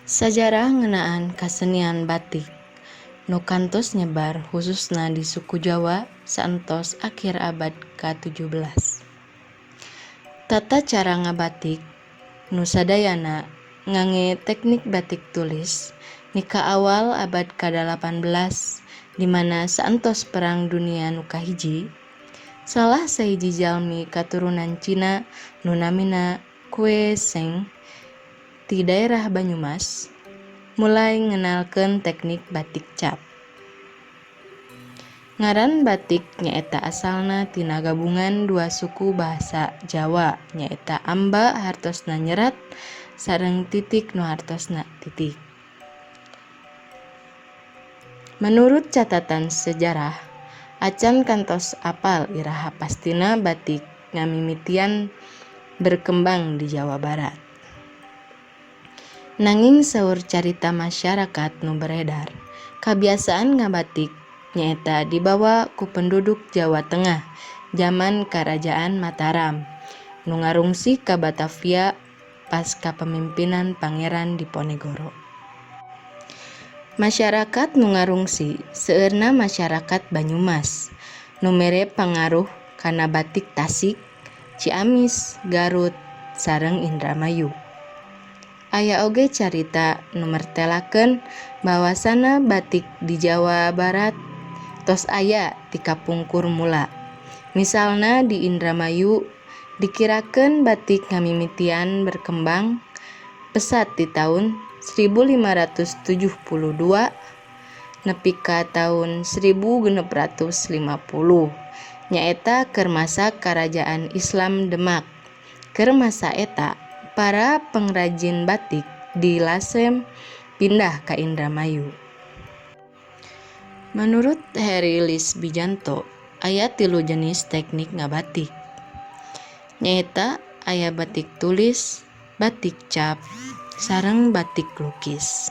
Sajarah ngeunaan kasenian batik nu kantos nyebar hususna di suku Jawa saentos akhir abad ka-17. Tata cara ngabatik nu sadayana ngange teknik batik tulis nika awal abad ka-18 dimana saentos Perang Dunia nu kahiji, salah sahiji jalmi katurunan Cina nu namina Kwee Seng ti daerah Banyumas mulai ngenalkeun teknik batik cap. Ngaran batik nyaeta asalna tina gabungan dua suku bahasa Jawa nyaeta amba hartosna nyerat sareng titik nu hartosna titik. Manurut catatan sejarah, acan kantos apal iraha pastina batik ngamimitian berkembang di Jawa Barat. Nanging saur carita masyarakat nu beredar, kabiasaan ngabatik nyaeta dibawa ku penduduk Jawa Tengah jaman Karajaan Mataram nu ngarungsi ka Batavia pas kapamimpinan Pangeran Diponegoro. Masyarakat nu ngarungsi seueurna masyarakat Banyumas nu mere pangaruh kana batik Tasik, Ciamis, Garut, sareng Indramayu. Aya oge carita nu mertelakeun bahwasana batik di Jawa Barat tos aya ti kapungkur mula. Misalna di Indramayu dikirakeun batik ngamimitian berkembang pesat di taun 1572 nepi ka taun 1650 nyaeta keur masa Karajaan Islam Demak. Keur masa eta para pengrajin batik di Lasem pindah ka Indramayu. Manurut Heri Lisbijanto, aya tilu jenis teknik ngabatik. Nyaeta aya batik tulis, batik cap, sareng batik lukis.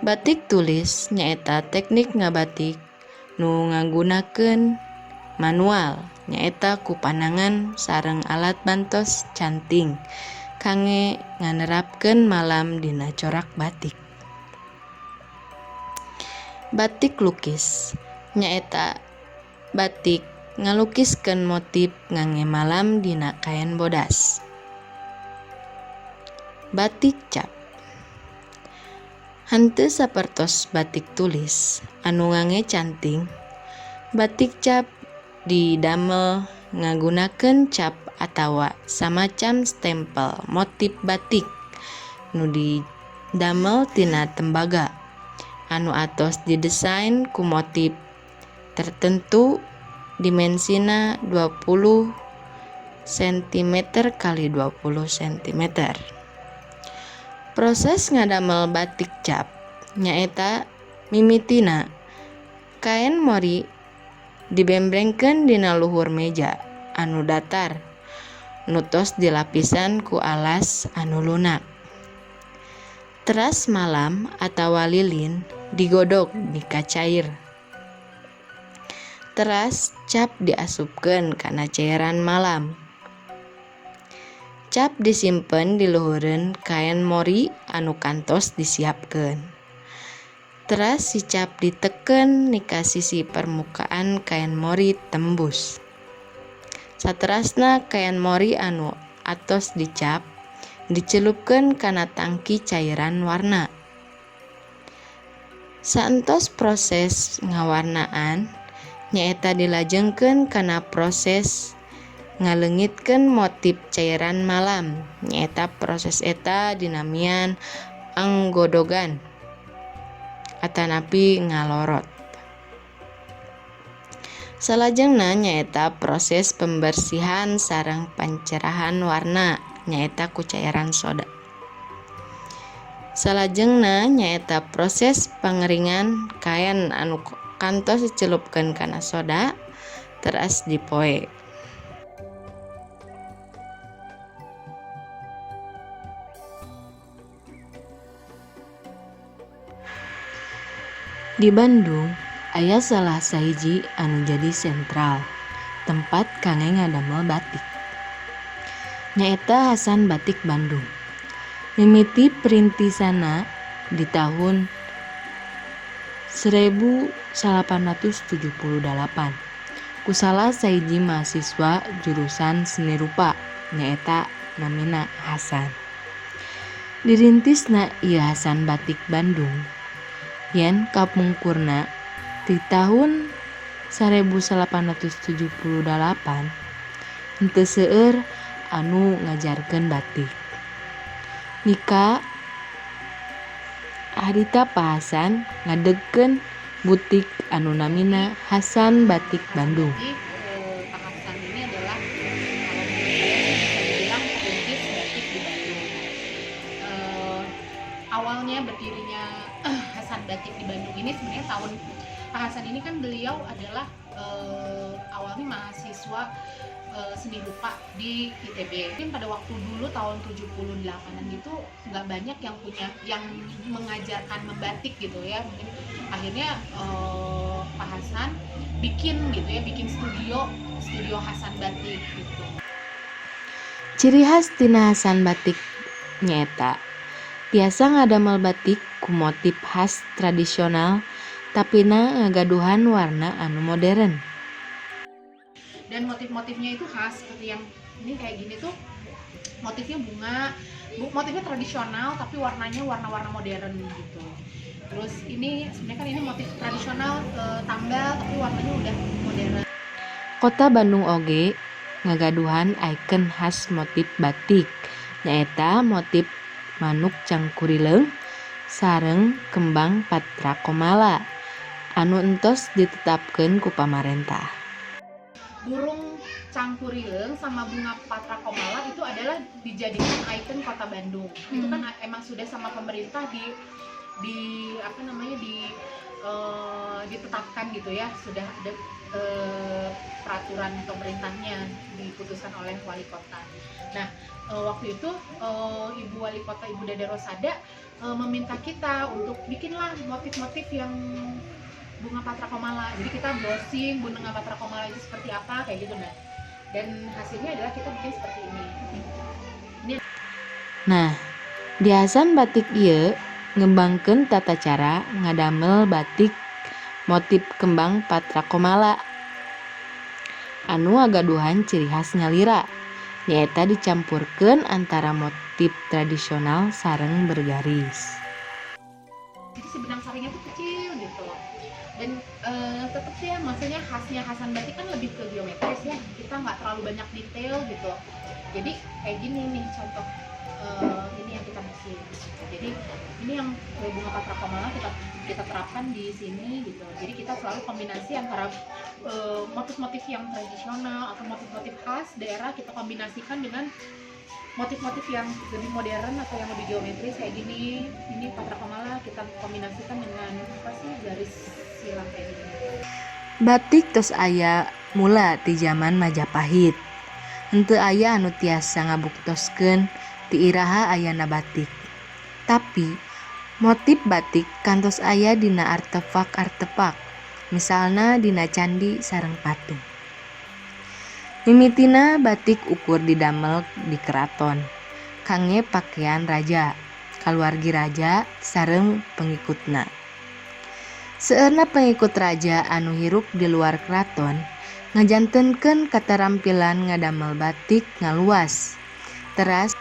Batik tulis nyaeta teknik ngabatik nu ngagunakeun manual nyaeta ku panangan sareng alat bantos canting kangge nganerapkeun malam dina corak batik. Batik lukis nyaeta batik ngalukiskeun motif ngange malam dina kaen bodas. Batik cap henteu sapertos batik tulis anu ngange canting, batik cap didamel ngagunakeun cap atawa samacam stempel motif batik nu didamel tina tembaga anu atos didesain ku motif tertentu dimensina 20 cm kali 20 cm. Proses ngadamel batik cap nyaeta mimitina kaen mori dibembrengkeun dina luhur meja anu datar nu tos dilapisan ku alas anu lunak. Teras malam atawa lilin digodog mika cair. Teras cap diasupkeun kana cairan malam. Cap disimpen di luhureun kaen mori anu kantos disiapkeun. Teras si cap diteken nika sisi permukaan kaen mori tembus. Saterasna kaen mori anu atos dicap dicelupkeun kana tangki cairan warna. Saentos proses ngawarnaan nyaeta dilajengkeun kana proses ngaleungitkeun motif cairan malam nyaeta proses eta dinamian anggodogan atanapi ngalorot. Salajengna nyaeta proses pembersihan sareng pencerahan warna nyaeta ku cairan soda. Salajengna nyaeta proses pangeringan kaen anu kantos dicelupkeun kana soda teras dipoe. Di Bandung aya salah sahiji anu jadi sentral tempat kangge ngadamel batik. Nyaeta Hasan Batik Bandung. Mimiti perintisanna di tahun 1878 ku salah sahiji mahasiswa jurusan seni rupa, nyaeta namina Hasan. Dirintisna ieu Hasan Batik Bandung yen kapungkurna ti tahun 1878 henteu seueur anu ngajarkeun batik. Mika harita Pak Hasan ngadegkeun butik anu namina Hasan Batik Bandung. Jadi Pak Hasan ini adalah, kalau menurut saya sih bisa dibilang perintis batik di Bandung. Awalnya berdirinya Hasan Batik di Bandung ini sebenarnya tahun Pak Hasan ini kan beliau adalah awalnya mahasiswa seni rupa di ITB. Mungkin pada waktu dulu tahun 78-an gitu nggak banyak yang punya, yang mengajarkan membatik gitu ya. Mungkin akhirnya Pak Hasan bikin gitu ya, bikin studio studio Hasan Batik gitu. Ciri khas tina Hasan Batik nyaeta tiasa ngadamel batik ku motif khas tradisional tapina ngagaduhan warna anu modern. Dan motif-motifnya itu khas, seperti yang ini kayak gini tuh motifnya bunga, motifnya tradisional tapi warnanya warna-warna modern gitu. Terus ini sebenarnya kan ini motif tradisional tambal, tapi warnanya udah modern. Kota Bandung oge ngagaduhan ikon khas motif batik, nyaeta motif manuk cangkurileung sareng kembang patrakomala anu entos ditetapkeun ku pamarentah. Burung cangkurileung sama bunga patrakomala itu adalah dijadikan ikon Kota Bandung. Itu kan emang sudah sama pemerintah di apa namanya, di ditetapkan gitu ya, sudah ada peraturan pemerintahnya diputuskan oleh wali kota. Nah, waktu itu Ibu Wali Kota, Ibu Dada Rosada, meminta kita untuk bikinlah motif-motif yang bunga patrakomala. Jadi kita browsing bunga patrakomala itu seperti apa kayak gitu, nah. Dan hasilnya adalah kita bikin seperti ini. Ini Nah, di Hasan Batik ieu ngembangkeun tata cara ngadamel batik motif kembang patrakomala anu ngagaduhan ciri khas nyalira, nyaeta dicampurkeun antara motif tradisional sareng bergaris. Jadi si benang sarinya tuh kecil gitu. Dan tetep sih ya, maksudnya khasnya Hasan Batik kan lebih ke geometris ya. Kita nggak terlalu banyak detail gitu. Jadi kayak gini nih contoh ini yang kita bikin. Jadi ini yang bunga patrakomala kita kita terapkan di sini gitu. Jadi kita selalu kombinasi antara motif-motif yang tradisional atau motif-motif khas daerah kita kombinasikan dengan motif-motif yang lebih modern atau yang lebih geometris kayak gini. Ini patrakomala kita kombinasikan dengan apa sih, garis silang kayak gini. Batik tos aya mula ti zaman Majapahit. Henteu aya anu tiasa ngabuktoskeun ti iraha ayana batik. Tapi motif batik kantos aya dina artefak-artefak, misalna dina candi sareng patung. Mimitina batik ukur didamel di keraton kangge pakean raja, kaluargi raja sareng pengikutna. Seueurna pengikut raja anu hirup di luar keraton ngajantenkeun katarampilan ngadamel batik ngaluas teras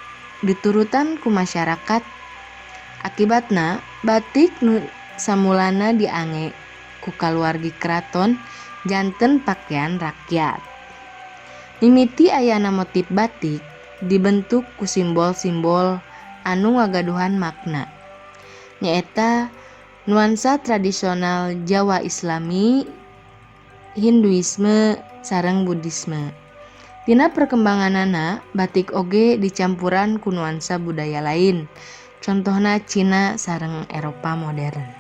diturutan ku masyarakat. Akibatna, batik nu samulana diangge ku kaluargi keraton janten pakean rakyat. Mimiti ayana motif batik dibentuk ku simbol-simbol anu ngagaduhan makna, nyaeta nuansa tradisional Jawa, Islami, Hinduisme sareng Buddhisme. Tina perkembanganana, batik oge dicampuran ku nuansa budaya lain, contohna Cina sareng Eropa modern.